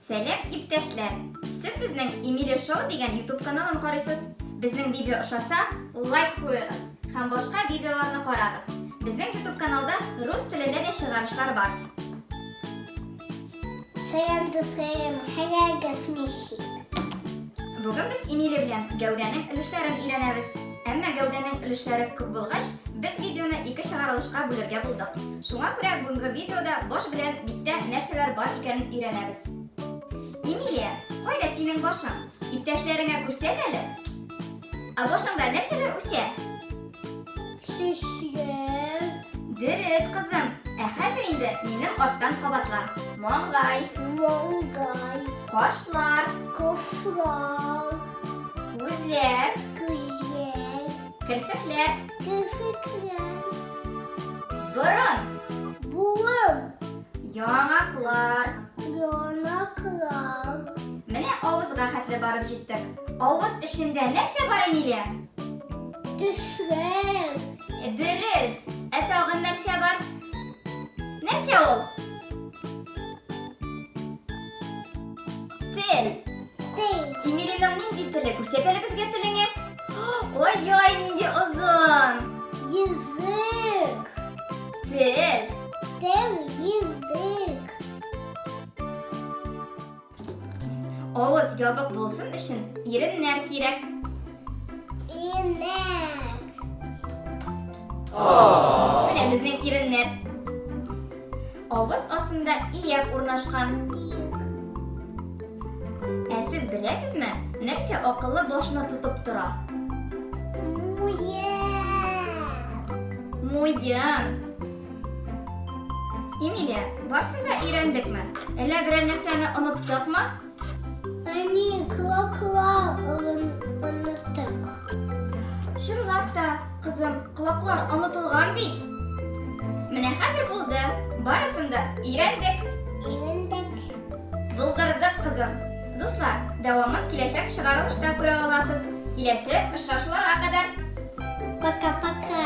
Сәлам, иптәшләр! Сез безнең Эмилия Шоу дигән YouTube каналын карыйсыз. Безнең видео ошаса, лайк куегыз һәм башка видеоларны карагыз. Безнең YouTube каналда рус телендә дә чыгарышлар бар. Сәлам, дусларым, хәлләрегез ничек? Бүген без Эмилия белән гәүдәнең өлешләрен өйрәнәбез. Әмма гәүдәнең өлешләре күп булгач, без видеоны ике чыгарылышка бүлергә булдык. Шуңа күрә бүгенге видеода баш белән биттә нәрсәләр бар икәнен өйрәнәбез. Эмилия, кайда синең башың? Иптәшләреңә күрсәт әле. Ә башыңда нәрсәләр үсә? Чәчләр. Дөрес, кызым. Ә хәзер инде минем арттан кабатла. Маңгай. Маңгай. Кашлар. Кашлар. Күзләр. Күзләр. Керфекләр. Керфекләр. Борын. Борын. Яңаклар. Яңаклар. Менә авызга хәтле барып җиттек. Авыз эчендә нәрсә бар, Эмилия? Тешләр. Дөрес. Ә тагын нәрсә бар? Нәрсә ул? Тел. Тел. Эмилиның нинди теле? Күрсәт әле безгә телеңе. Ой-ой, нинди озын. Язык. Тел. Тел, язык. Авыз ябык булсын өчен иреннәр кирәк. Иреннәр. Менә безнең иреннәр. Авыз астында ияк урнашкан. Ә сез беләсезме, нәрсә акыллы башны тотып тора? Муен. Муен. Эмилия, барсын да өйрәндекме? Әллә берәр нәрсәне оныттыкмы? Әни, колаклар оныттык. Чынлап та, кызым, колаклар онытылган бит. Менә хәзер булды. Барысын да өйрәндек. Өйрәндек. Булдырдык, кызым. Дуслар, дәвамын киләчәк чыгарылышта күрә аласыз. Киләсе очрашуларга кадәр. Пока-пока.